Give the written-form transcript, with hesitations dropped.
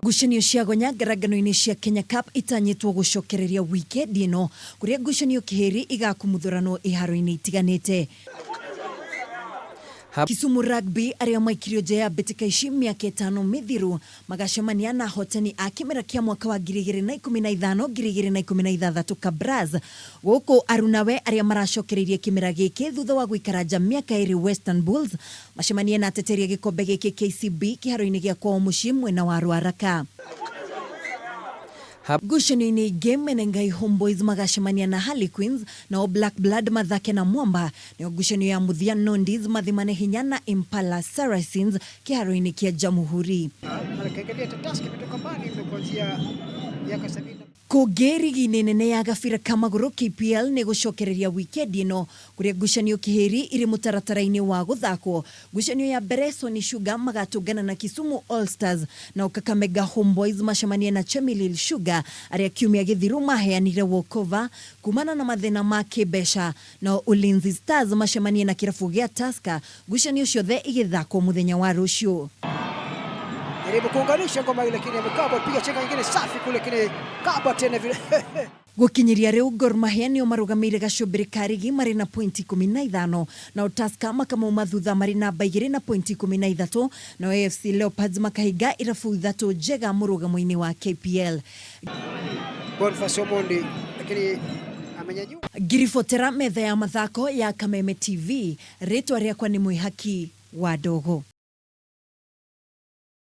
Ngucanio cia gonya ngarangano-inĩ cia Kenya Cup itanyĩtwo gũcokereria wikendi ĩno kũrĩa ngucanio kĩhĩri igakumuthũranwo iharo-inĩ itiganĩte. Kisumu Rugby arĩa maikirio nja ya mbĩtĩka ici mĩaka ĩtano mĩthiru magacemania na ahotani a kĩmera kĩa mwaka wa 2015 2016 Kabras gũkũ arunawe arĩa maracokereirie kĩmera gĩkĩ thutha wa gũikara nja mĩaka ĩrĩ Western Bulls macemanie na ateteri a gĩkombe gĩkĩ KCB kĩharo-inĩ gĩa kwao mũciĩ mwena wa Ruaraka. Ngucanio-inĩ ingĩ Menengai Homeboyz magacemania na Harlequins nao Blak Blad mathake na Mwamba nayo ngucanio ya mũthia Nondies mathimane hinya na Impala Saracens kĩharo-inĩ kĩa Jamhuri. Kũngĩ rigi-inĩ nene ya gabira ka magũrũ KPL nĩ gũcokereria wikendi ĩno kũrĩa ngucanio kĩhĩri irĩ mũtaratara-inĩ wa gũthakwo. Ngucanio ya mbere Sony Sugar magatũngana na Kisumu All Stars nao Kakamega Homeboyz macemanie na Chemelil Sugar arĩa kiumia gĩthiru maheanire walkover kumana na mathĩna ma kĩmbeca nao Ulinzi Stars macemanie na kĩrabu gĩa Tusker ngucanio ciothe igĩthakwo mũthenya wa rũciũ. Jaribu kuunganisha ngoma ile lakini amekaba piga chenga nyingine safi kule lakini kaba tena vile. Gũkinyĩria rĩu Gor Mahia nĩo marũgamĩire gacũmbĩrĩ ka rigi marĩ na pointi 15 nao Tusker makamauma thutha marĩ namba igĩrĩ na pointi 13 nao AFC Leopards makahinga irabu ithatũ njega mũrũgamo-inĩ wa KPL. Boniface Omondi lakini amenyanyua. Ngiribotera metha ya mathako ya Kameme TV, rĩtwa rĩakwa nĩ Mwĩhaki wa Ndogo.